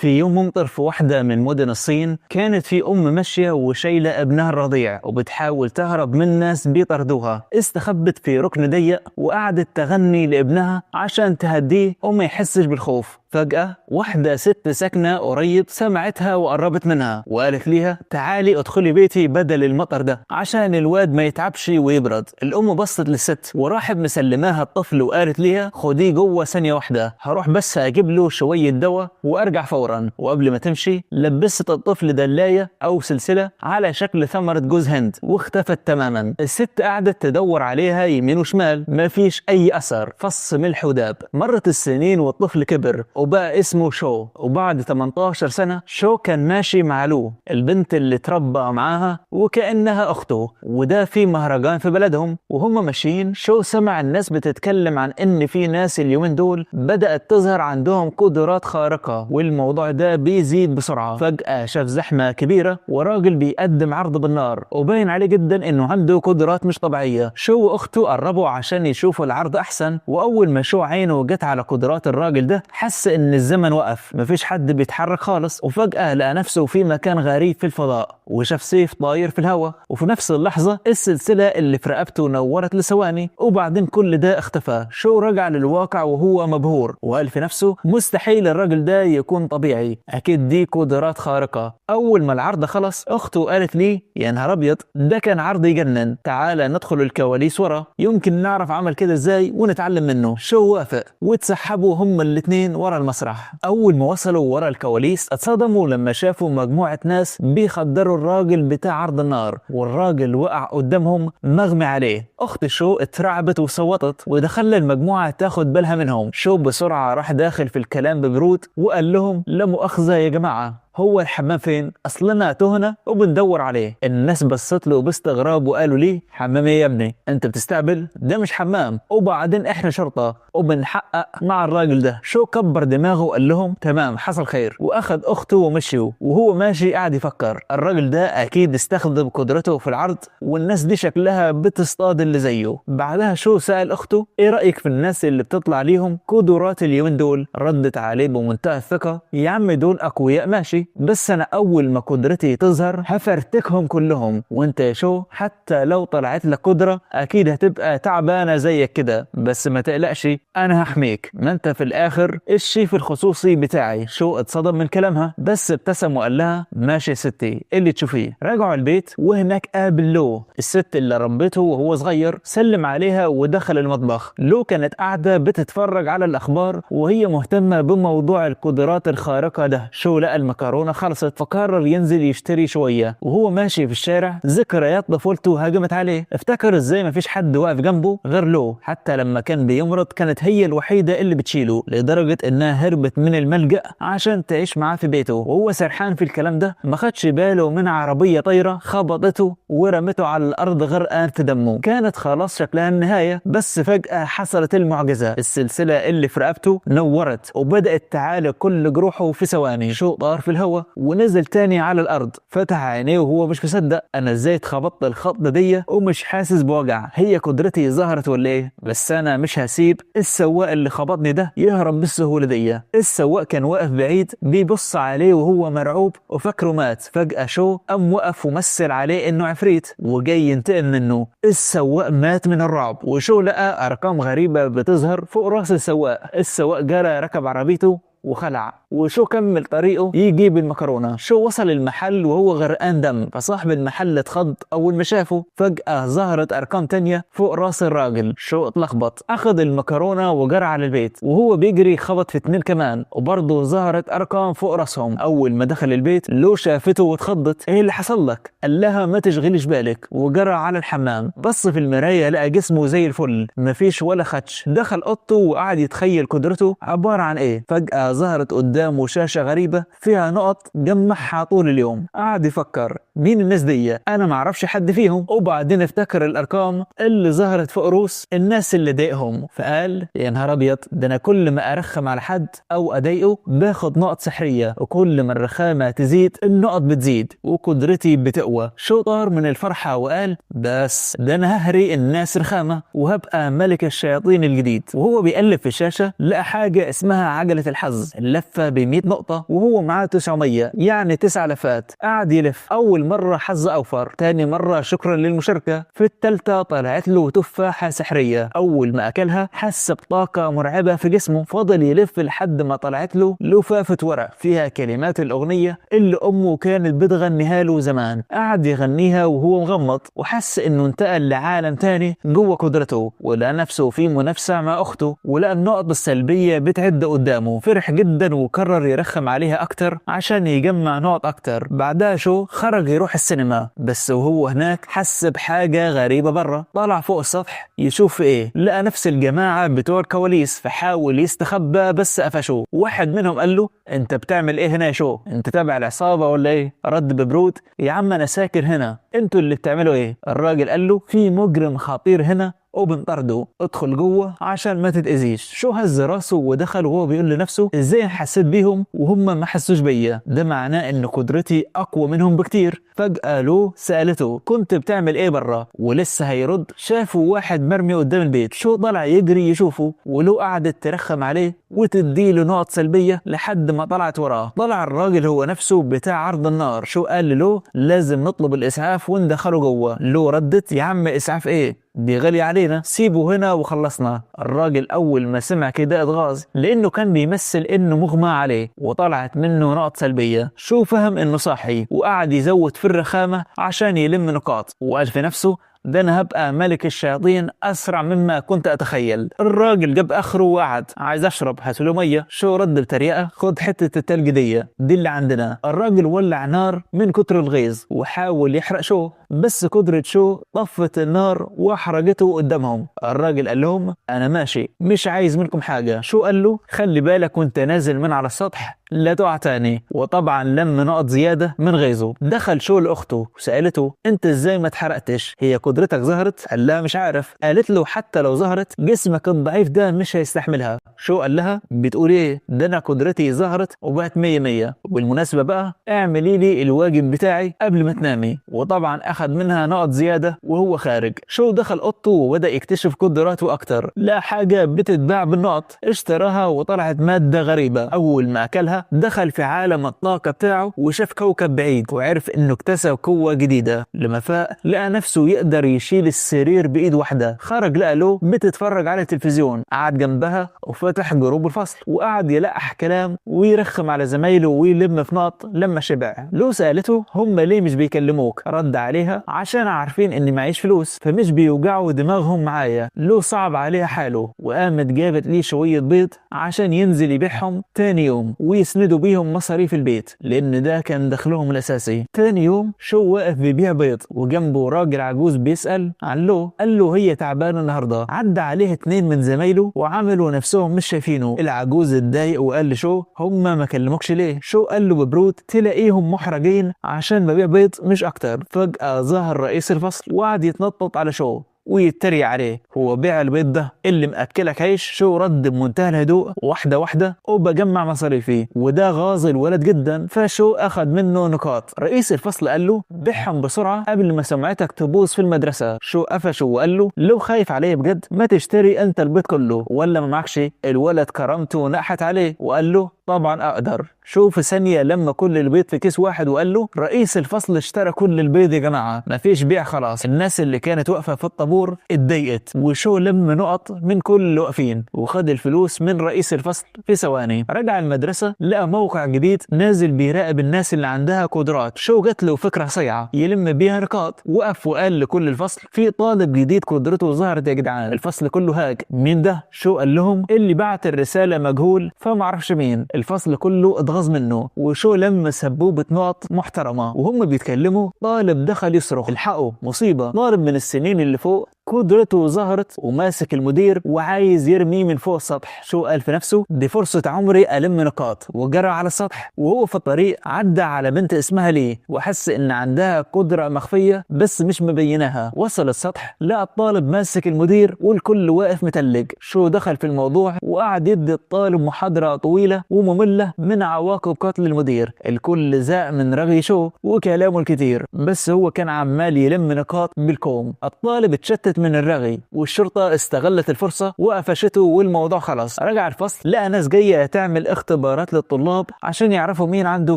في يوم ممطر في واحدة من مدن الصين، كانت في أم ماشية وشايلة ابنها الرضيع وبتحاول تهرب من ناس بيطردوها. استخبت في ركن ضيق وقعدت تغني لابنها عشان تهديه وما يحسش بالخوف. فجأة واحدة ست ساكنة قريب سمعتها وقربت منها وقالت ليها: تعالي ادخلي بيتي بدل المطر ده عشان الواد ما يتعبش ويبرد. الأم بصت للست وراحت مسلماها الطفل وقالت ليها: خديه جوه ثانية واحدة، هروح بس أجيب له شوية دواء وأرجع فورا. وقبل ما تمشي لبست الطفل دلاية أو سلسلة على شكل ثمرة جوز هند واختفت تماما. الست قعدت تدور عليها يمين وشمال، مفيش أي أثر، فص ملح وداب. مرت السنين والطفل كبر وبقى اسمه شو. وبعد 18 سنة شو كان ماشي مع لو، البنت اللي تربى معاها وكأنها أخته، وده في مهرجان في بلدهم. وهم ماشيين شو سمع الناس بتتكلم عن إن في ناس اليومين دول بدأت تظهر عندهم قدرات خارقة والموضوع ده بيزيد بسرعة. فجأة شاف زحمة كبيرة وراجل بيقدم عرض بالنار وباين عليه جدا إنه عنده قدرات مش طبيعية. شو وأخته قربوا عشان يشوفوا العرض أحسن، وأول ما شو عينه جت على قدرات الراجل ده حس ان الزمن وقف، مفيش حد بيتحرك خالص. وفجأة لقى نفسه في مكان غريب في الفضاء وشاف سيف طاير في الهواء، وفي نفس اللحظة السلسلة اللي في رقبته نورت لثواني وبعدين كل ده اختفى. شو رجع للواقع وهو مبهور وقال في نفسه: مستحيل الراجل ده يكون طبيعي، اكيد دي قدرات خارقة. اول ما العرض خلص اخته قالت لي: يا نهار ابيض، ده كان عرض يجنن، تعالى ندخل الكواليس ورا، يمكن نعرف عمل كده ازاي ونتعلم منه. شو وافق واتسحبوا هما الاتنين ورا المسرح. اول ما وصلوا ورا الكواليس اتصدموا لما شافوا مجموعة ناس بيخدروا الراجل بتاع عرض النار، والراجل وقع قدامهم مغمي عليه. اخت شو اترعبت وصوتت ودخل المجموعة تاخد بالها منهم. شو بسرعة راح داخل في الكلام ببرود وقال لهم: لا مؤاخذة يا جماعة، هو الحمام فين؟ اصلنا تهنا وبندور عليه. الناس بصت له باستغراب وقالوا ليه: حمام ايه يا ابني؟ انت بتستقبل؟ ده مش حمام، وبعدين احنا شرطة وبنحقق مع الراجل ده. شو كبر دماغه وقال لهم: تمام حصل خير، واخد اخته ومشيوا. وهو ماشي قاعد يفكر، الراجل ده اكيد استخدم قدرته في العرض والناس دي شكلها بتصطاد اللي زيه. بعدها شو سأل اخته: ايه رأيك في الناس اللي بتطلع ليهم قدرات اليومين دول؟ ردت عليه بمنتهى الثقة: يا عم دول اقوياء ماشي، بس انا اول ما قدرتي تظهر هفرتكهم كلهم، وانت يا شو حتى لو طلعت لك قدرة اكيد هتبقى تعبانة زيك كده، بس ما تقلقش انا هحميك، ما انت في الاخر الشيف الخصوصي بتاعي. شو اتصدم من كلامها بس ابتسم وقال لها: ماشي يا ستي اللي تشوفيه. رجعوا البيت وهناك قابل لو، الست اللي ربته وهو صغير، سلم عليها ودخل المطبخ. لو كانت قاعدة بتتفرج على الاخبار وهي مهتمة بموضوع القدرات الخارقة ده. شو لقى المكرونة خلصت فقرر ينزل يشتري شوية. وهو ماشي في الشارع ذكريات طفولته هجمت عليه، افتكر ازاي مفيش حد واقف جنبه غير لو، حتى لما كان بيمرض كانت هي الوحيدة اللي بتشيله، لدرجة انها هربت من الملجأ عشان تعيش معاه في بيته. وهو سرحان في الكلام ده ما خدش باله من عربية طايرة خبطته ورمته على الارض غرقان في دمه. كانت خلاص شكلها النهاية، بس فجأة حصلت المعجزة، السلسلة اللي في رقبته نورت وبدأت تعالج كل جروحه في ثواني. شو طار في الهواء ونزل تاني على الارض، فتح عينيه وهو مش مصدق: انا ازاي اتخبطت الخبطه دي ومش حاسس بوجع؟ هي قدرتي ظهرت ولا ايه؟ بس انا مش هسيب السواق اللي خبطني ده يهرب بالسهوله دي. السواق كان واقف بعيد بيبص عليه وهو مرعوب وفكره مات. فجأة شو قام وقف ومثل عليه انه عفريت وجاي ينتقم منه. السواق مات من الرعب، وشو لقى ارقام غريبة بتظهر فوق راس السواق. السواق جرى ركب عربيته وخلع، وشو كمل طريقه يجيب المكرونه. شو وصل المحل وهو غرقان دم، فصاحب المحل اتخض اول ما شافه. فجأة ظهرت ارقام تانية فوق راس الراجل، شو اتلخبط، اخذ المكرونه وجرى على البيت. وهو بيجري خبط في اتنين كمان وبرضه ظهرت ارقام فوق راسهم. اول ما دخل البيت لو شافته واتخضت: ايه اللي حصل لك؟ قال لها: ما تشغليش بالك، وجرى على الحمام. بص في المرايه لقى جسمه زي الفل مفيش ولا خدش. دخل اوضته وقعد يتخيل قدرته عباره عن ايه. فجأة ظهرت قدامه شاشة غريبة فيها نقط جمعها طول اليوم. قعد يفكر: مين الناس دي؟ انا معرفش حد فيهم. وبعدين افتكر الارقام اللي ظهرت فوق رؤوس الناس اللي ضايقهم، فقال: يا نهار ابيض، ده انا كل ما ارخم على حد او اضايقه باخد نقط سحرية، وكل ما الرخامة تزيد النقط بتزيد وقدرتي بتقوى. شو طار من الفرحة وقال: بس ده انا ههري الناس رخامة وهبقى ملك الشياطين الجديد. وهو بيقلب في الشاشة لقى حاجة اسمها عجلة الحظ. الحظ. اللفة ب 100 نقطة وهو معاه 900، يعني 9 لفات. قعد يلف، اول مرة حظ اوفر، تاني مرة شكرا للمشاركة، في التالتة طلعت له تفاحة سحريه. اول ما اكلها حس بطاقة مرعبة في جسمه، فضل يلف لحد ما طلعت له لفافه ورق فيها كلمات الاغنية اللي امه كانت بتغنيها له زمان. قعد يغنيها وهو مغمض، وحس انه انتقل لعالم تاني جوه قدرته، ولقى نفسه في منافسه مع اخته، ولقى النقط السلبية بتعد قدامه. فرح جدا وقرر يرخم عليها اكتر عشان يجمع نقط اكتر. بعدها شو خرج يروح السينما، بس وهو هناك حس بحاجة غريبة بره. طلع فوق السطح يشوف ايه، لقى نفس الجماعة بتوع الكواليس، فحاول يستخبى بس قفشوه. واحد منهم قال له انت بتعمل ايه هنا يا شو؟ انت تابع العصابة ولا ايه؟ رد ببرود يا عم انا ساكن هنا، انتوا اللي بتعملوا ايه؟ الراجل قال له في مجرم خطير هنا وبنطرده، ادخل جوه عشان ما تتاذيش. شو هز راسه ودخل وهو بيقول لنفسه ازاي حسيت بيهم وهم ما حسوش بيا؟ ده معناه ان قدرتي اقوى منهم بكتير. فجأة لو سألته كنت بتعمل ايه بره؟ ولسه هيرد شافوا واحد مرمي قدام البيت. شو طلع يجري يشوفه، ولو قعدت ترخم عليه وتديله نقط سلبية لحد ما طلعت وراه. طلع الراجل هو نفسه بتاع عرض النار. شو قال له لازم نطلب الاسعاف وندخله جوه. لو ردت يا عم اسعاف ايه؟ دي غالية علينا، سيبه هنا وخلصنا. الراجل أول ما سمع كده اتغاظ لأنه كان بيمثل إنه مغمى عليه وطلعت منه نقط سلبية. شو فهم إنه صاحي وقعد يزود في الرخامة عشان يلم نقاط، وقال في نفسه ده انا هبقى ملك الشياطين اسرع مما كنت اتخيل. الراجل جاب اخره وقعد عايز اشرب، هاتوا مية. شو رد بتريقه خد حتة التلج دي اللي عندنا. الراجل ولع نار من كتر الغيظ وحاول يحرق شو، بس قدرة شو طفت النار وحرقته قدامهم. الراجل قال لهم انا ماشي مش عايز منكم حاجة. شو قال له خلي بالك وانت نازل من على السطح لا تقع تاني. وطبعا لم نقط زيادة من غيظه. دخل شو لاخته وسالته انت ازاي ما اتحرقتش؟ هي قدرتك ظهرت؟ قال لها مش عارف. قالت له حتى لو ظهرت جسمك الضعيف ده مش هيستحملها. شو قال لها بتقول ايه؟ ده انا قدرتي ظهرت وبقت 100 100، وبالمناسبة بقى اعملي لي الواجب بتاعي قبل ما تنامي. وطبعا اخذ منها نقط زيادة وهو خارج. شو دخل اوضته وبدا يكتشف قدراته اكتر. لا حاجة بتتباع بالنقط، اشتراها وطلعت مادة غريبة. اول ما اكلها دخل في عالم الطاقة بتاعه وشاف كوكب بعيد وعرف انه اكتسب قوة جديدة. لما فاق لقى نفسه يقدر يشيل السرير بايد واحدة. خرج لقى له بتتفرج على التلفزيون، قعد جنبها وفتح جروب الفصل وقعد يلقح كلام ويرخم على زمايله ويلم في نقط. لما شبع لو سألته هم ليه مش بيكلموك؟ رد عليها عشان عارفين اني معيش فلوس فمش بيوجعوا دماغهم معايا. لو صعب عليها حاله وقامت جابت ليه شوية بيض عشان ينزل يبيعهم تاني يوم ويسندوا بيهم مصاريف البيت لان ده كان دخلهم الاساسي. تاني يوم شو واقف بيبيع بيض وجنبه راجل عجوز بيسأل عن لو، قال له هي تعبانة النهارده. عدى عليه 2 من زمايله وعملوا نفسهم مش شايفينه. العجوز اتضايق وقال لشو هم ما كلموكش ليه؟ شو قال له ببرود تلاقيهم محرجين عشان ببيع بيض مش اكتر. فجأة ظهر رئيس الفصل وقعد يتنطط على شو ويتريق عليه، هو بيع البيض ده اللي مأكلك عيش؟ شو رد بمنتهى الهدوء واحدة واحدة وبجمع مصاريفي، وده غاظ الولد جدا فشو اخد منه نقاط. رئيس الفصل قال له بيعهم بسرعة قبل ما سمعتك تبوظ في المدرسة. شو قفشه وقال له لو خايف عليه بجد ما تشتري انت البيض كله ولا ما معكش. الولد كرامته نقحت عليه وقال له طبعا اقدر. شو في ثانية لما كل البيض في كيس واحد وقال له رئيس الفصل اشترى كل البيض يا جماعة مفيش بيع خلاص. الناس اللي كانت واقفة في الطابور اتضايقت وشو لم نقط من كل اللي واقفين وخد الفلوس من رئيس الفصل في ثواني. رجع المدرسة لقى موقع جديد نازل بيراقب الناس اللي عندها قدرات. شو جات له فكرة صيعه يلم بيها نقاط، وقف وقال لكل الفصل في طالب جديد قدرته ظهرت يا جدعان. الفصل كله هاج، مين ده؟ شو قال لهم اللي بعت الرسالة مجهول فمعرفش مين. الفصل كله اتغاظ منه وشو لم سبوبة نقط محترمة. وهم بيتكلموا طالب دخل يصرخ الحقوا مصيبة، طالب من السنين اللي فوق قدرته ظهرت وماسك المدير وعايز يرميه من فوق السطح. شو قال في نفسه دي فرصة عمري ألم نقاط، وجرى على السطح. وهو في الطريق عدى على بنت اسمها ليه وحس ان عندها قدرة مخفية بس مش مبيناها. وصل السطح لقى الطالب ماسك المدير والكل واقف متلج. شو دخل في الموضوع وقعد يدي الطالب محاضرة طويلة ومملة من عواقب قتل المدير. الكل زاق من رغي شو وكلامه الكتير، بس هو كان عمال يلم نقاط بالكوم. الطالب اتشتت تعبت من الرغي، والشرطة استغلت الفرصة وقفشته والموضوع خلص. رجع الفصل لقى ناس جاية تعمل اختبارات للطلاب عشان يعرفوا مين عنده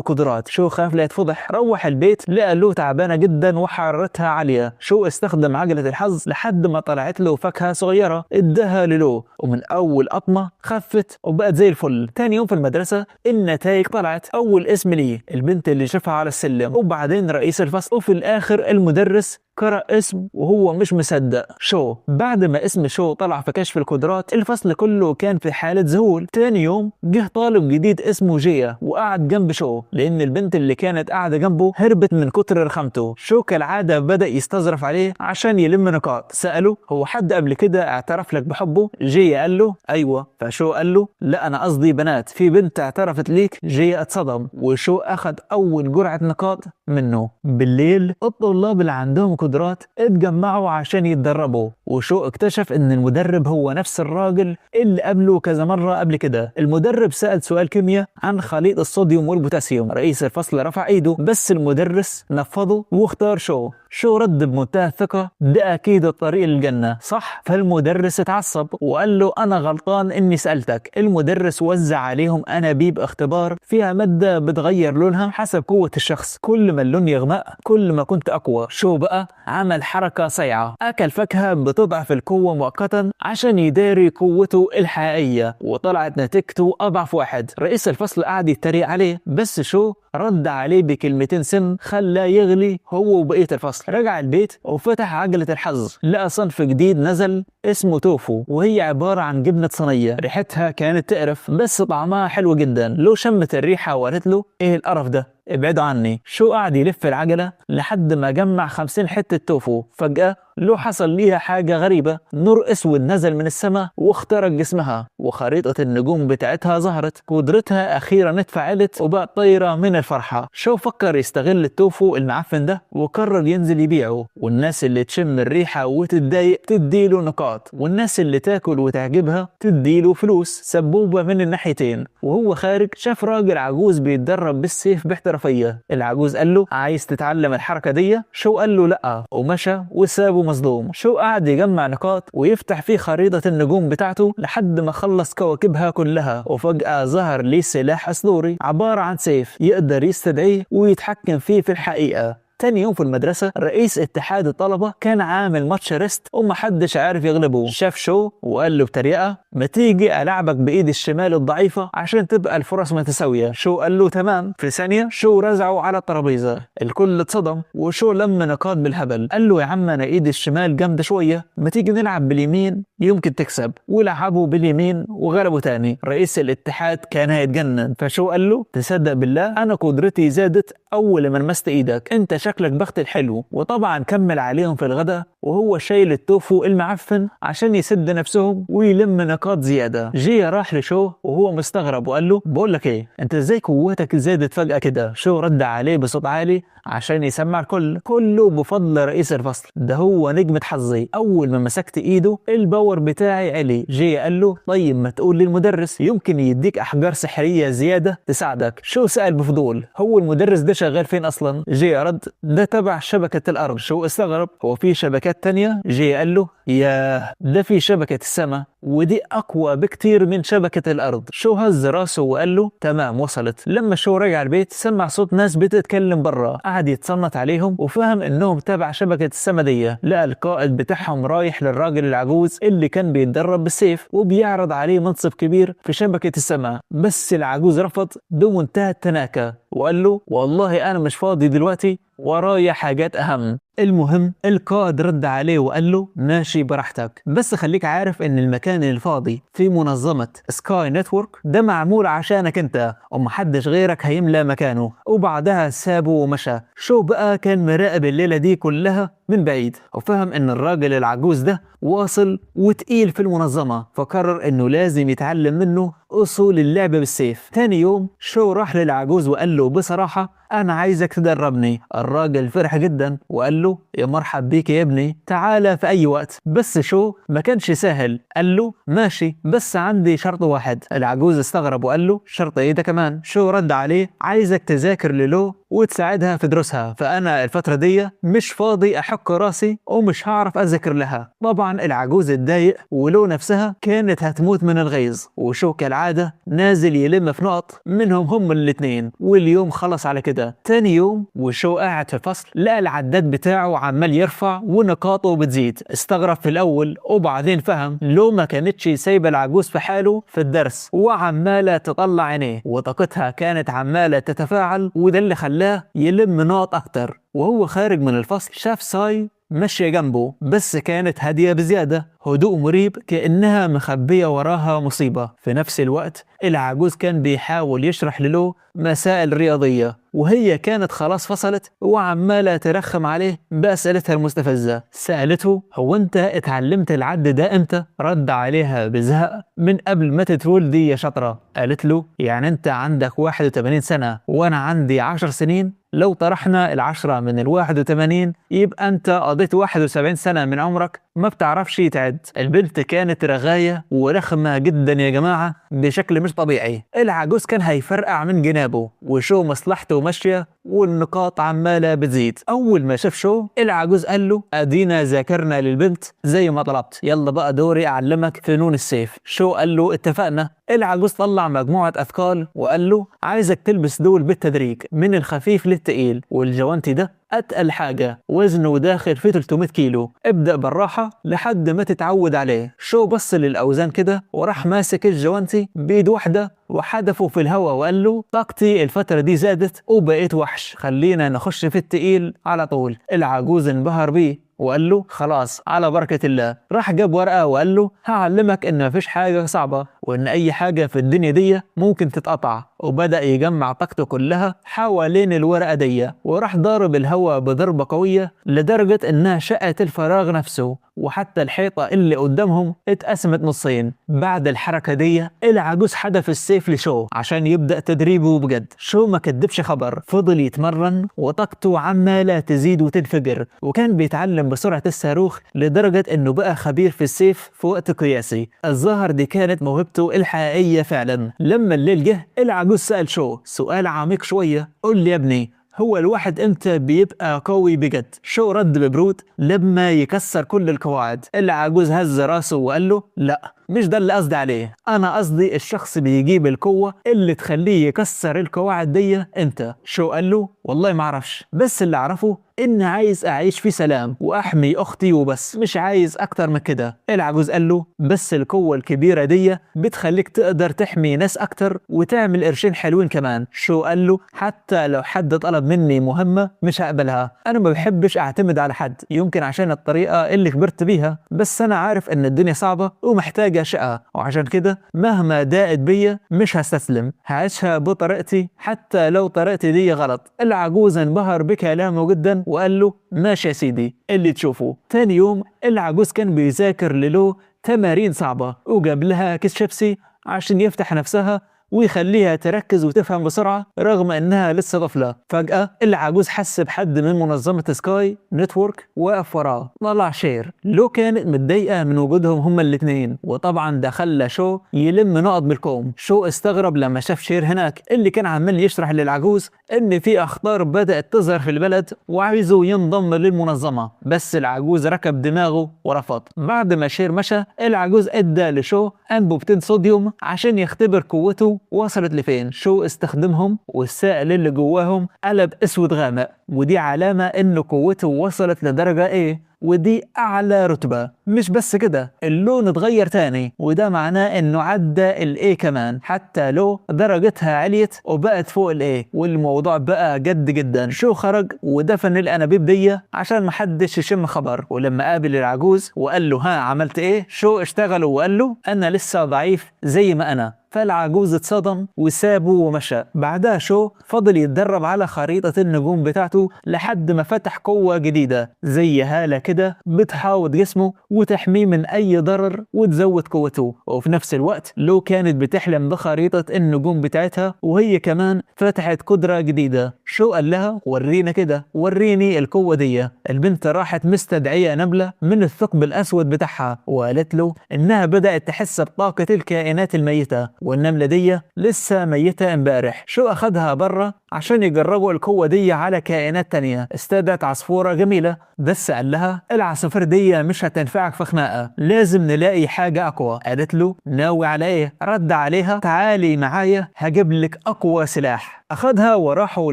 قدرات. شو خاف لا يتفضح. روح البيت لقى لو تعبانة جدا وحرارتها عالية. شو استخدم عجلة الحظ لحد ما طلعت له فاكهة صغيرة اداها للو، ومن اول قطمة خفت وبقت زي الفل. تاني يوم في المدرسة النتائج طلعت، اول اسم ليه البنت اللي شافها على السلم، وبعدين رئيس الفصل، وفي الاخر المدرس قرأ اسم وهو مش مصدق، شو. بعد ما اسم شو طلع في كشف القدرات الفصل كله كان في حالة ذهول. تاني يوم جه طالب جديد اسمه جيا وقعد جنب شو، لان البنت اللي كانت قاعدة جنبه هربت من كتر رخامته. شو كالعادة بدأ يستظرف عليه عشان يلم نقاط. سأله هو حد قبل كده اعترف لك بحبه؟ جيا قال له ايوه. فشو قال له لا انا قصدي بنات، في بنت اعترفت ليك؟ جيا اتصدم، وشو اخد اول جرعة نقاط منه. بالليل الطلاب اللي عندهم قدرات اتجمعوا عشان يتدربوا، وشو اكتشف ان المدرب هو نفس الراجل اللي قابله كذا مرة قبل كده. المدرب سأل سؤال كيمياء عن خليط الصوديوم والبوتاسيوم، رئيس الفصل رفع ايده بس المدرس نفضه واختار شو. شو رد بمنتهى الثقة ده اكيد الطريق للجنة صح؟ فالمدرس اتعصب وقال له انا غلطان اني سألتك. المدرس وزع عليهم انابيب اختبار فيها مادة بتغير لونها حسب قوة الشخص، كل ما اللون يغمق كل ما كنت اقوى. شو بقى عمل حركة صيعة، اكل فاكهة بتضعف القوة مؤقتا عشان يداري قوته الحقيقية، وطلعت نتيجته اضعف واحد. رئيس الفصل قعد يتريق عليه، بس شو رد عليه بكلمتين سم خلاه يغلي هو وبقية الفصل. رجع البيت وفتح عجلة الحظ، لقى صنف جديد نزل اسمه توفو، وهي عبارة عن جبنة صينية ريحتها كانت تقرف بس طعمها حلو جدا. لو شمت الريحة وقالت له ايه القرف ده، ابعدوا عني. شو قعد يلف العجلة لحد ما جمع 50 حتة توفو. فجأة لو حصل ليها حاجة غريبة، نور اسود نزل من السماء واخترق جسمها، وخريطة النجوم بتاعتها ظهرت. قدرتها اخيرا اتفعلت وبقت طايرة من الفرحة. شو فكر يستغل التوفو المعفن ده وقرر ينزل يبيعه، والناس اللي تشم الريحة وتتضايق تديله نقاط، والناس اللي تاكل وتعجبها تديله فلوس. سبوبة من الناحيتين. وهو خارج شاف راجل عجوز بيتدرب بالسيف باحترافية. العجوز قال له عايز تتعلم الحركة دي؟ شو قال له لأ، ومشى وسابه مصدوم. شو قعد يجمع نقاط ويفتح فيه خريطة النجوم بتاعته لحد ما خلص كواكبها كلها، وفجأة ظهر ليه سلاح أسطوري عبارة عن سيف يقدر يستدعيه ويتحكم فيه في الحقيقة. تاني يوم في المدرسة رئيس اتحاد الطلبة كان عامل ماتش wrist ومحدش عارف يغلبه. شاف شو وقال له بتريقة ما تيجي ألعبك بإيد الشمال الضعيفة عشان تبقى الفرص متساوية. شو قال له تمام. في ثانية شو رزعه على الترابيزة، الكل اتصدم، وشو لم نقاط بالهبل. قال له يا عم أنا إيد الشمال جامدة شوية، ما تيجي نلعب باليمين يمكن تكسب. ولعبوا باليمين وغلبوا تاني. رئيس الاتحاد كان هيتجنن، فشو قال له تصدق بالله أنا قدرتي زادت أول ما لمست إيدك، أنت شكلك بخت الحلو. وطبعا كمل عليهم في الغداء وهو شايل التوفو المعفن عشان يسد نفسهم ويلم نقاط زيادة. جي راح لشو وهو مستغرب وقال له بقول لك ايه، انت ازاي قوتك زادت فجأة كده؟ شو رد عليه بصوت عالي عشان يسمع الكل، كله بفضل رئيس الفصل، ده هو نجمة حظي، اول ما مسكت ايده ال power بتاعي علي. جي قال له طيب ما تقول للمدرس يمكن يديك احجار سحرية زيادة تساعدك. شو سأل بفضول هو المدرس ده شغال فين اصلا؟ جي رد ده تبع شبكة الارض. شو استغرب هو في شبكات تانية؟ جي قال له ياه ده في شبكة السماء ودي اقوى بكتير من شبكة الارض. شو هز راسه وقال له تمام وصلت. لما شو رجع البيت سمع صوت ناس بتتكلم بره، قعد يتصنت عليهم وفهم انهم تبع شبكة السما دي. لقى القائد بتاعهم رايح للراجل العجوز اللي كان بيتدرب بالسيف وبيعرض عليه منصب كبير في شبكة السماء، بس العجوز رفض بمنتهى التناكة وقال له والله انا مش فاضي دلوقتي ورايا حاجات اهم. المهم القائد رد عليه وقال له ماشي براحتك، بس خليك عارف ان المكان الفاضي في منظمة Sky Network ده معمول عشانك انت ومحدش غيرك هيملى مكانه. وبعدها سابه ومشى. شو بقى كان مراقب الليلة دي كلها من بعيد وفهم ان الراجل العجوز ده واصل وتقيل في المنظمة، فقرر انه لازم يتعلم منه اصول اللعب بالسيف. تاني يوم شو راح للعجوز وقال له بصراحة انا عايزك تدربني. الراجل فرح جدا وقال له يا مرحب بيك يا ابني، تعالى في اي وقت. بس شو ما كانش سهل، قال له ماشي بس عندي شرط واحد. العجوز استغرب وقال له شرط ايه ده كمان؟ شو رد عليه عايزك تذاكر للو وتساعدها في دروسها، فانا الفترة دي مش فاضي احك هحك راسي ومش هعرف اذاكر لها. طبعا العجوز اتضايق، ولو نفسها كانت هتموت من الغيظ. وشو كالعادة نازل يلم في نقط منهم هم الاثنين، واليوم خلص على كده. تاني يوم وشو قاعد في الفصل لقى العداد بتاعه عمال يرفع ونقاطه بتزيد. استغرب في الاول وبعدين فهم لو ما كانتش سايبه العجوز في حاله في الدرس وعماله تطلع عينيه، وطاقتها كانت عماله تتفاعل، وده اللي خلاه يلم نقط اكتر. وهو خارج من الفصل شاف ساي ماشية جنبه، بس كانت هادية بزيادة، هدوء مريب كأنها مخبية وراها مصيبة. في نفس الوقت العجوز كان بيحاول يشرح للو مسائل رياضية، وهي كانت خلاص فصلت وعمالة ترخم عليه بأسئلتها المستفزة. سألته هو انت اتعلمت العد ده امتى؟ رد عليها بزهق من قبل ما تتولدي يا شطرة. قالت له يعني انت عندك 81 سنة وانا عندي 10 سنين، لو طرحنا 10 من 81 يبقى انت قضيت 71 سنة من عمرك ما بتعرفش تعد. البنت كانت رغاية ورخمة جدا يا جماعة بشكل مش طبيعي. العجوز كان هيفرقع من جنابه، وشو مصلحته ماشية والنقاط عمالة بتزيد. أول ما شاف شو العجوز قال له أدينا ذاكرنا للبنت زي ما طلبت، يلا بقى دوري أعلمك فنون السيف. شو قال له اتفقنا. العجوز طلع مجموعة أثقال وقال له عايزك تلبس دول بالتدريج من الخفيف للتقيل، والجوانتي ده أتقل حاجة وزنه داخل في 300 كيلو، ابدأ بالراحة لحد ما تتعود عليه. شو بص للأوزان كده وراح ماسك الجوانتي بإيد واحدة وحدفه في الهواء وقال له طاقتي الفترة دي زادت وبقيت وحش، خلينا نخش في التقيل على طول. العجوز انبهر بيه وقال له خلاص على بركة الله. راح جاب ورقة وقال له هعلمك ان مفيش حاجة صعبة وان اي حاجة في الدنيا دي ممكن تتقطع، وبدأ يجمع طاقته كلها حوالين الورقة دي، وراح ضارب الهواء بضربة قوية لدرجة انها شقت الفراغ نفسه، وحتى الحيطة اللي قدامهم اتقسمت نصين. بعد الحركة دي العجوز حدف السيف لشو عشان يبدأ تدريبه بجد. شو ما كدبش خبر، فضل يتمرن وطاقته عمالة تزيد وتنفجر، وكان بيتعلم بسرعة الصاروخ لدرجة انه بقى خبير في السيف في وقت قياسي. الظاهر دي كانت موهبته الحقيقية فعلا. لما الليل جه العجوز سأل شو سؤال عميق شوية، قول لي يا ابني هو الواحد امتى بيبقى قوي بجد؟ شو رد ببرود لما يكسر كل القواعد. العجوز هز راسه وقال له لا مش ده اللي قصدي عليه، انا قصدي الشخص بيجيب القوة اللي تخليه يكسر القواعد دي امتى. شو قال له والله ما اعرفش، بس اللي اعرفه ان عايز اعيش في سلام واحمي اختي وبس، مش عايز اكتر من كده. العجوز قال له بس القوة الكبيرة دي بتخليك تقدر تحمي ناس اكتر وتعمل قرشين حلوين كمان. شو قال له حتى لو حد طلب مني مهمة مش هقبلها، انا ما بحبش اعتمد على حد، يمكن عشان الطريقة اللي كبرت بيها، بس انا عارف ان الدنيا صعبة ومحتاجة شقة، وعشان كده مهما ضاقت بيا مش هستسلم، هعيشها بطريقتي حتى لو طريقتي دي غلط. العجوز انبهر بكلامه جدا وقال له ماشي يا سيدي اللي تشوفه. تاني يوم العجوز كان بيذاكر للو تمارين صعبة، وجاب لها كيس شيبسي عشان يفتح نفسها ويخليها تركز وتفهم بسرعة رغم انها لسه طفلة. فجأة العجوز حس بحد من منظمة سكاي نتورك واقف وراه، طلع شير. لو كانت متضايقة من وجودهم هما الاثنين، وطبعا ده خلى شو يلم نقط بالكوم. شو استغرب لما شاف شير هناك اللي كان عمال يشرح للعجوز ان في اخطار بدأت تظهر في البلد وعايزه ينضم للمنظمة، بس العجوز ركب دماغه ورفض. بعد ما شير مشى العجوز ادى لشو انبوبتين صوديوم عشان يختبر قوته وصلت لفين. شو استخدمهم والسائل اللي جواهم قلب اسود غامق، ودي علامة ان قوته وصلت لدرجة ايه، ودي اعلى رتبة. مش بس كده، اللون اتغير تاني، وده معناه انه عدى ال A كمان، حتى لو درجتها عليت وبقت فوق ال A، والموضوع بقى جد جدا. شو خرج ودفن الانابيب دي عشان محدش يشم خبر. ولما قابل العجوز وقال له ها عملت ايه، شو اشتغل وقال له انا لسه ضعيف زي ما انا. فالعجوز اتصدم وسابه ومشى. بعدها شو فضل يتدرب على خريطة النجوم بتاعته لحد ما فتح قوة جديدة زي هالة كده بتحاوط جسمه وتحميه من أي ضرر وتزود قوته. وفي نفس الوقت لو كانت بتحلم بخريطة النجوم بتاعتها، وهي كمان فتحت قدرة جديدة. شو قال لها ورينا كده، وريني القوة دي. البنت راحت مستدعية نملة من الثقب الأسود بتاعها، وقالت له إنها بدأت تحس بطاقة الكائنات الميتة، والنملة دي لسه ميتة امبارح. شو أخدها بره عشان يجربوا القوة دي على كائنات تانية. استدعت عصفورة جميلة، بس قال لها العصافير دي مش هتنفعك في خناقة، لازم نلاقي حاجة أقوى. قالت له ناوي على إيه؟ رد عليها تعالي معايا هجيب لك أقوى سلاح. أخدها وراحوا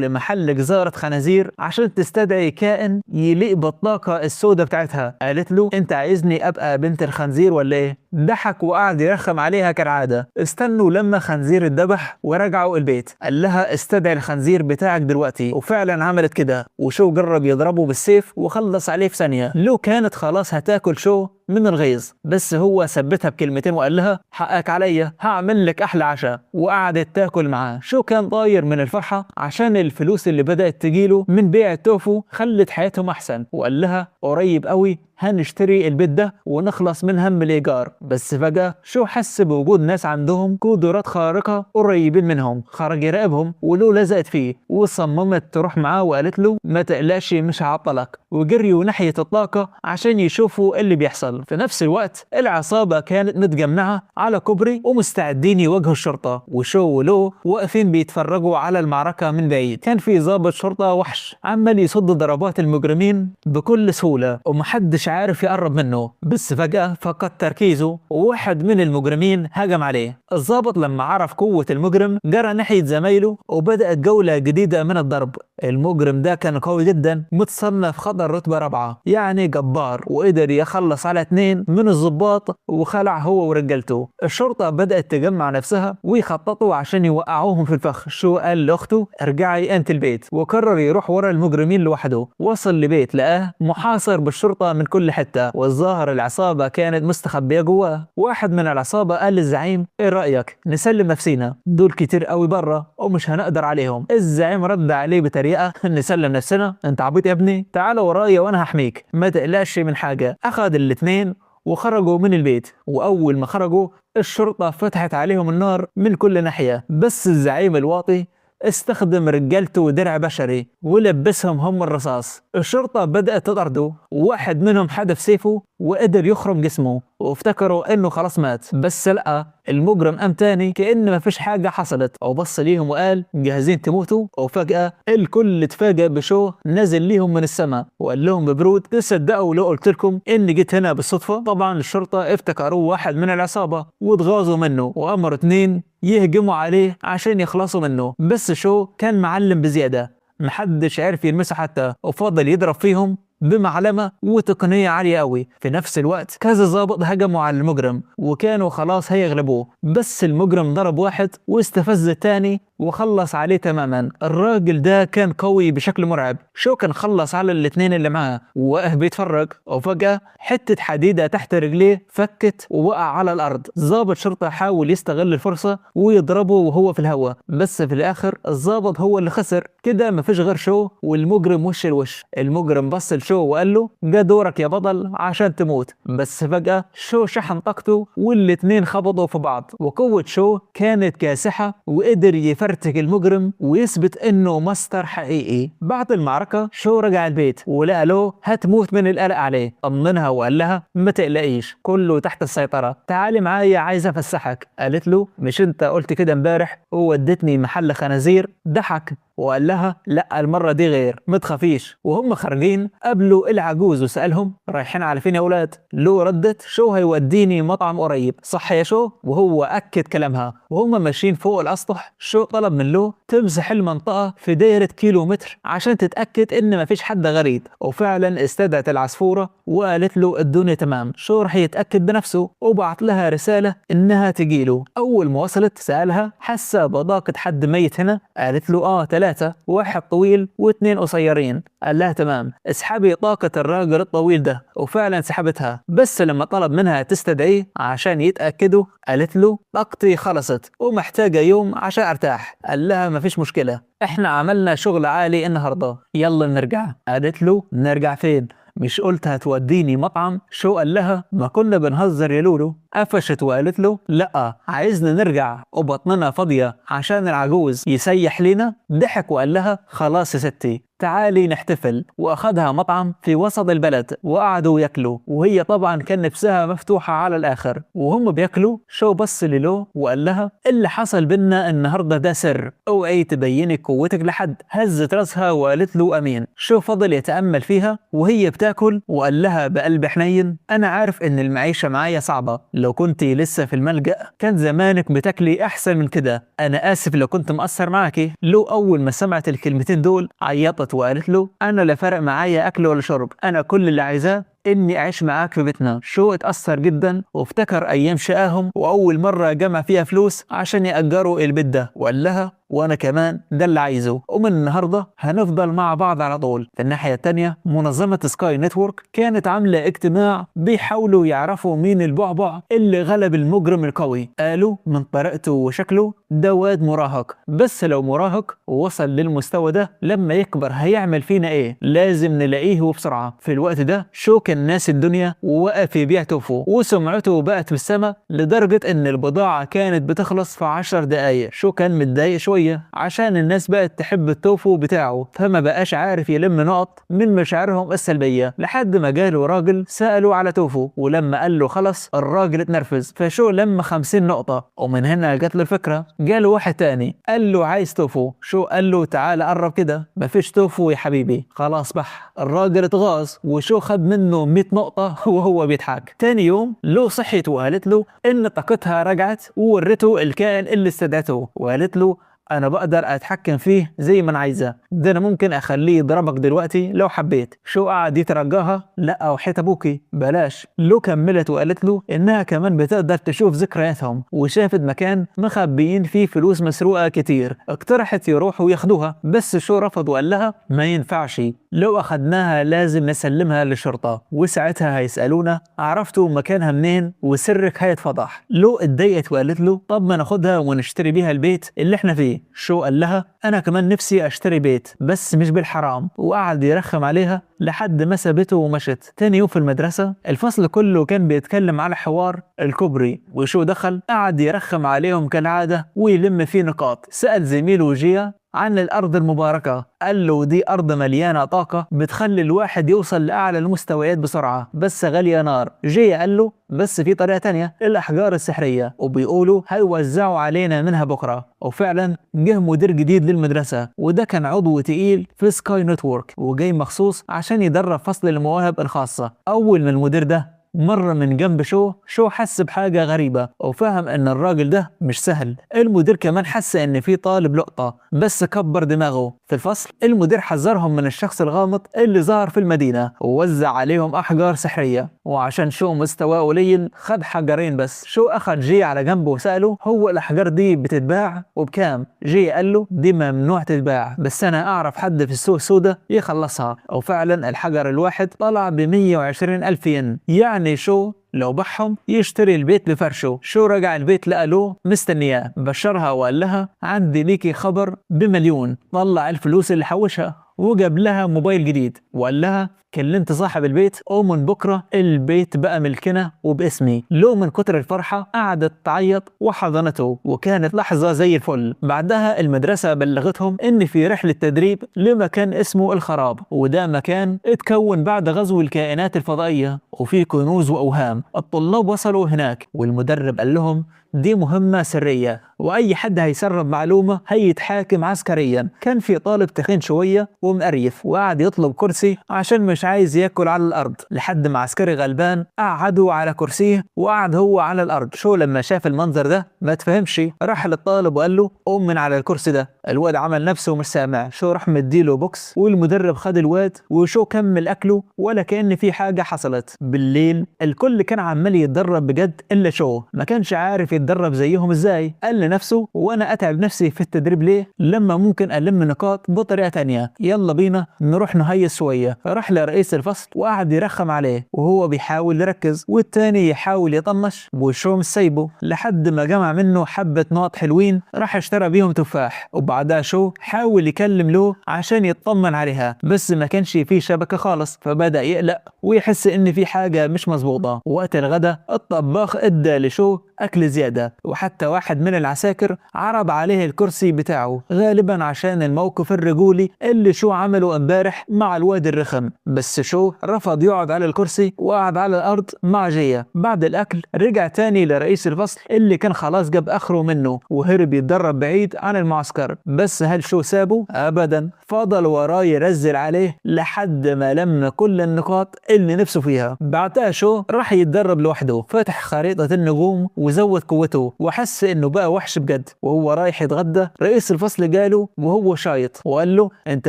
لمحل جزارة خنازير عشان تستدعي كائن يليق بالطاقة السوداء بتاعتها. قالت له انت عايزني ابقى بنت الخنزير ولا ايه؟ ضحك وقعد يرخم عليها كالعادة. استنوا لما خنزير اتذبح ورجعوا البيت. قال لها استدعي الخنزير بتاعك دلوقتي، وفعلا عملت كده. وشو جرب يضربه بالسيف وخلص عليه في ثانية. لو كانت خلاص هتاكل شو من الغيظ، بس هو ثبتها بكلمتين وقال لها حقك عليا، هعمل لك احلى عشاء، وقعدت تاكل معاه. شو كان طاير من الفرحة عشان الفلوس اللي بدأت تجيله من بيع التوفو خلت حياتهم احسن، وقال لها قريب قوي هنشتري البيت ده ونخلص من هم الايجار. بس فجأة شو حس بوجود ناس عندهم قدرات خارقة قريبين منهم، خرج يراقبهم ولو لزقت فيه وصممت تروح معاه وقالت له ما تقلقش مش هعطلك، وجريوا ناحية الطاقة عشان يشوفوا اللي بيحصل. في نفس الوقت العصابة كانت متجمعة على كوبري ومستعدين يواجهوا الشرطة، وشو ولو واقفين بيتفرجوا على المعركة من بعيد. كان في ضابط شرطة وحش عمال يصد ضربات المجرمين بكل سهولة ومحدش عارف يقرب منه، بس فجأة فقد تركيزه وواحد من المجرمين هجم عليه. الضابط لما عرف قوة المجرم جرى ناحية زمايله وبدأت جولة جديدة من الضرب. المجرم ده كان قوي جدا، متصنف خطر رتبة 4، يعني جبار، وقدر يخلص على 2 من الضباط وخلع هو ورجالته. الشرطة بدأت تجمع نفسها ويخططوا عشان يوقعوهم في الفخ. شو قال لأخته ارجعي انت البيت، وقرر يروح ورا المجرمين لوحده. وصل لبيت لقاه محاصر بالشرطة من كل حتة، والظاهر العصابة كانت مستخبية جواه. واحد من العصابة قال للزعيم ايه رأيك نسلم نفسينا، دول كتير قوي بره ومش هنقدر عليهم. الزعيم رد عليه بطريقة نسلم نفسنا؟ انت عبيط يا ابني، تعال ورايا وانا هحميك، ما تقلقش من حاجة. اخذ الاتنين وخرجوا من البيت، واول ما خرجوا الشرطة فتحت عليهم النار من كل ناحية، بس الزعيم الواطي استخدم رجالته درع بشري ولبسهم هم الرصاص. الشرطة بدأت تطرده، وواحد منهم حدف سيفه وقدر يخرم جسمه، وافتكروا انه خلاص مات، بس لقى المجرم قام تاني كأن مفيش حاجة حصلت، وبص ليهم وقال جاهزين تموتوا؟ وفجأة الكل اتفاجأ بشو نازل ليهم من السماء وقال لهم ببرود تصدقوا لو قلت لكم اني جيت هنا بالصدفة؟ طبعا الشرطة افتكروه واحد من العصابة واتغاظوا منه، وامروا 2 يهجموا عليه عشان يخلصوا منه، بس شو كان معلم بزيادة، محدش عرف يلمسه حتى، وفضل يضرب فيهم بمعلمة وتقنية عالية قوي. في نفس الوقت كذا ضابط هجموا على المجرم وكانوا خلاص هيغلبوه، بس المجرم ضرب واحد واستفز التاني وخلص عليه تماما. الراجل ده كان قوي بشكل مرعب. شو كان خلص على الاتنين اللي معاه ووقف بيتفرج، وفجأة حتة حديدة تحت رجليه فكت ووقع على الأرض. ضابط شرطة حاول يستغل الفرصة ويضربه وهو في الهواء، بس في الآخر الضابط هو اللي خسر. كده مفيش غير شو والمجرم وش الوش. المجرم بص لشو وقال له جا دورك يا بطل عشان تموت، بس فجأة شو شحن طاقته والاتنين خبطوا في بعض، وقوة شو كانت كاسحة وقدر يفرتك المجرم ويثبت انه ماستر حقيقي. بعد المعركة شو رجع البيت ولقى له هتموت من القلق عليه، طمنها وقال لها ما تقلقيش كله تحت السيطرة، تعالي معايا عايز افسحك. قالت له مش انت قلت كده امبارح وودتني محل خنازير؟ ضحك وقال لها لا المرة دي غير، ما تخافيش. وهم خارجين قابلوا العجوز وسألهم رايحين على فين يا اولاد؟ لو ردت شو هيوديني مطعم قريب، صح يا شو؟ وهو أكد كلامها. وهم ماشيين فوق الأسطح شو طلب من لو تمسح المنطقة في دايرة كيلومتر عشان تتأكد إن مفيش حد غريب، وفعلا استدعت العصفورة وقالت له الدنيا تمام. شو راح يتأكد بنفسه وبعت لها رسالة إنها تجيله. أول ما وصلت سألها حاسة بضاقة حد ميت هنا؟ قالت له آه 3، واحد طويل و2 قصيرين. قال لها تمام اسحبي طاقة الراجل الطويل ده، وفعلا سحبتها. بس لما طلب منها تستدعيه عشان يتأكدوا قالت له طاقتي خلصت ومحتاجة يوم عشان ارتاح. قال لها مفيش مشكلة احنا عملنا شغل عالي النهاردة يلا نرجع. قالت له نرجع فين؟ مش قلت هتوديني مطعم؟ شو قال لها ما كنا بنهزر يا لولو. قفشت وقالت له لا، عايزنا نرجع وبطننا فاضية عشان العجوز يسيح لنا. ضحك وقال لها خلاص يا ستي تعالي نحتفل، واخدها مطعم في وسط البلد وقعدوا ياكلوا، وهي طبعا كان نفسها مفتوحة على الاخر. وهم بياكلوا شو بص للو وقال لها اللي حصل بينا النهارده ده سر، اوعي تبيني قوتك لحد. هزت راسها وقالت له امين. شو فضل يتامل فيها وهي بتاكل وقال لها بقلب حنين انا عارف ان المعيشة معايا صعبة، لو كنت لسه في الملجأ كان زمانك بتاكلي احسن من كده، انا اسف لو كنت مقصر معاكي. لو اول ما سمعت الكلمتين دول عيطت وقالت له انا لا فارق معايا اكل ولا شرب، انا كل اللي عايزاه اني اعيش معاك في بيتنا. شو اتأثر جدا وافتكر ايام شقاهم واول مرة جمع فيها فلوس عشان يأجروا البيت ده، وقال لها وانا كمان ده اللي عايزه، ومن النهارده هنفضل مع بعض على طول. في الناحية التانية منظمة Sky Network كانت عامله اجتماع بيحاولوا يعرفوا مين البعبع اللي غلب المجرم القوي. قالوا من طريقته وشكله ده واد مراهق، بس لو مراهق ووصل للمستوى ده لما يكبر هيعمل فينا ايه؟ لازم نلاقيه وبسرعة. في الوقت ده شو كان ناس الدنيا ووقف يبيع توفو، وسمعته بقت في السما لدرجة ان البضاعة كانت بتخلص في 10 دقايق. شو كان متضايق شوية عشان الناس بقت تحب التوفو بتاعه، فما بقاش عارف يلم نقط من مشاعرهم السلبية، لحد ما جاله راجل سأله على توفو، ولما قال له خلص الراجل اتنرفز، فشو لم 50 نقطة. ومن هنا جات له الفكرة. جاله واحد تاني قال له عايز توفو، شو قال له تعالى قرب كده، مفيش توفو يا حبيبي، خلاص بح. الراجل اتغاظ وشو خد منه 100 نقطة وهو بيضحك. تاني يوم لو صحيت وقالت له ان طاقتها رجعت، وورته الكائن اللي استدعته، وقالت له انا بقدر اتحكم فيه زي ما انا عايزه، ده انا ممكن اخليه يضربك دلوقتي لو حبيت. شو قعد يترجاها لا وحيت ابوكي بلاش. لو كملت وقالت له انها كمان بتقدر تشوف ذكرياتهم، وشافت مكان مخبيين فيه فلوس مسروقه كتير، اقترحت يروحوا ياخدوها، بس شو رفض وقال لها ما ينفعش، لو اخدناها لازم نسلمها للشرطة وساعتها هيسالونا عرفتوا مكانها منين وسرك هيتفضح. لو اتضايقت وقالت له طب ما ناخدها ونشتري بيها البيت اللي احنا فيه. شو قال لها انا كمان نفسي اشتري بيت بس مش بالحرام، وقعد يرخم عليها لحد ما سابته ومشت. تاني يوم في المدرسة الفصل كله كان بيتكلم على حوار الكوبري، وشو دخل قعد يرخم عليهم كالعادة ويلم فيه نقاط. سأل زميله جيا عن الأرض المباركة، قال له دي أرض مليانة طاقة بتخلي الواحد يوصل لأعلى المستويات بسرعة، بس غالية نار. جيا قال له بس في طريقة تانية، الأحجار السحرية، وبيقولوا هيوزعوا علينا منها بكرة. وفعلا جه مدير جديد للمدرسة، وده كان عضو تقيل في Sky Network، وجاي مخصوص عشان يدرب فصل المواهب الخاصة. أول ما المدير ده مر من جنب شو حس بحاجة غريبة وفهم ان الراجل ده مش سهل. المدير كمان حس ان في طالب لقطة بس كبر دماغه. في الفصل المدير حذرهم من الشخص الغامض اللي ظهر في المدينة ووزع عليهم احجار سحرية، وعشان شو مستواه قليل خد حجرين بس. شو اخد جي على جنبه وسأله هو الاحجار دي بتتباع وبكام؟ جي قال له دي ممنوع تتباع، بس انا اعرف حد في السوق السوداء يخلصها. وفعلا الحجر الواحد طلع ب 120 ألف ين، يعني شو لو باعهم يشتري البيت بفرشه. شو رجع البيت لقى له مستنياه، بشرها وقال لها عندي ليكي خبر ب1,000,000. طلع الفلوس اللي حوشها وجاب لها موبايل جديد وقال لها كلمت صاحب البيت ومن بكره البيت بقى ملكنا وباسمي. لو من كتر الفرحة قعدت تعيط وحضنته، وكانت لحظة زي الفل. بعدها المدرسة بلغتهم ان في رحله تدريب لمكان اسمه الخراب، وده مكان اتكون بعد غزو الكائنات الفضائية وفيه كنوز واوهام. الطلاب وصلوا هناك والمدرب قال لهم دي مهمة سرية وأي حد هيسرب معلومة هيتحاكم عسكريا. كان في طالب تخين شوية ومقريف وقعد يطلب كرسي عشان مش عايز ياكل على الأرض، لحد ما عسكري غلبان قعدة على كرسيه وقعد هو على الأرض. شو لما شاف المنظر ده ما تفهمش، راح للطالب وقال له قوم من على الكرسي ده. الواد عمل نفسه مش سامع، شو راح مديله بوكس والمدرب خد الواد وشو كمل أكله ولا كأن في حاجة حصلت. بالليل الكل كان عمال يتدرب بجد إلا شو، ما كانش عارف يتدرب زيهم ازاي. قال لنفسه لنفسه وانا اتعب نفسي في التدريب ليه لما ممكن الم نقاط بطريقة تانية؟ يلا بينا نروح نهيص شوية. راح لرئيس الفصل وقعد يرخم عليه وهو بيحاول يركز، والتاني يحاول يطنش وشو مش سايبه، لحد ما جمع منه حبه نقط حلوين راح اشترى بيهم تفاح. وبعدها شو حاول يكلم له عشان يطمن عليها، بس ما كانش فيه شبكة خالص، فبدا يقلق ويحس ان في حاجة مش مظبوطة. وقت الغدا الطباخ ادى لشو اكل زيادة، وحتى واحد من العساكر عرض عليه الكرسي بتاعه، غالبا عشان الموقف الرجولي اللي شو عمله امبارح مع الواد الرخم. بس شو رفض يقعد على الكرسي وقعد على الارض مع جيا. بعد الاكل رجع تاني لرئيس الفصل اللي كان خلاص جاب اخره منه، وهرب يتدرب بعيد عن المعسكر. بس هل شو سابه؟ ابدا، فضل وراه يرزل عليه لحد ما لم كل النقاط اللي نفسه فيها. بعدها شو راح يتدرب لوحده، فتح خريطة النجوم وزود قوته وحس انه بقى وحش بجد. وهو رايح يتغدى رئيس الفصل جاله وهو شايط وقال له انت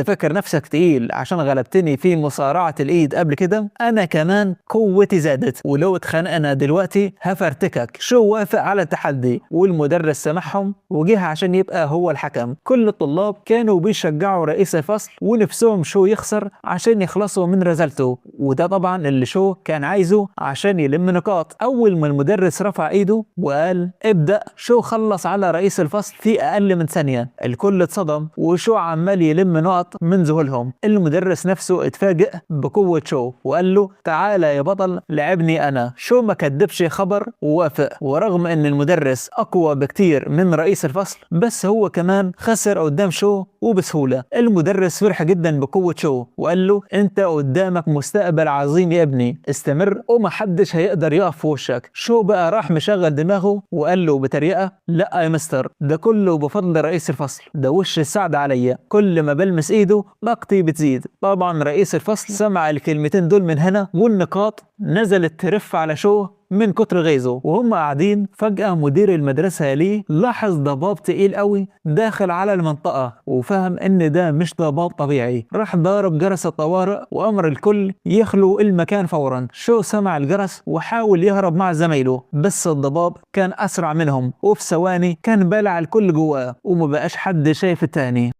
فاكر نفسك تقيل عشان غلبتني في مصارعة الايد قبل كده؟ انا كمان قوتي زادت، ولو اتخانقنا دلوقتي هفرتكك. شو وافق على التحدي، والمدرس سامحهم وجه عشان يبقى هو الحكم. كل الطلاب كانوا بيشجعوا رئيس الفصل ونفسهم شو يخسر عشان يخلصوا من رزالته، وده طبعا اللي شو كان عايزه عشان يلم نقاط. اول ما المدرس رفع ايده وقال ابدأ، شو خلص على رئيس الفصل في اقل من ثانية. الكل اتصدم وشو عمال يلم نقط من ذهولهم. المدرس نفسه اتفاجئ بقوة شو وقال له تعالى يا بطل لعبني انا. شو ما كدبش خبر ووافق، ورغم ان المدرس اقوى بكتير من رئيس الفصل بس هو كمان خسر قدام شو وبسهولة. المدرس فرح جدا بقوة شو وقال له انت قدامك مستقبل عظيم يا ابني، استمر ومحدش هيقدر يقف في وشك. شو بقى راح مشغل دماغه وقال له بتريقة لا يا مستر، ده كله بفضل رئيس الفصل، ده وش السعد عليا، كل ما بلمس ايده طاقتي بتزيد. طبعا رئيس الفصل سمع الكلمتين دول من هنا والنقاط نزلت ترف على شو من كتر غيظه. وهم قاعدين فجأة مدير المدرسة ليه لاحظ ضباب تقيل قوي داخل على المنطقة، وفهم ان ده مش ضباب طبيعي. راح ضارب جرس الطوارئ وامر الكل يخلو المكان فورا. شو سمع الجرس وحاول يهرب مع زمايله، بس الضباب كان اسرع منهم، وفي ثواني كان بلع الكل جواه ومبقاش حد شايف التاني.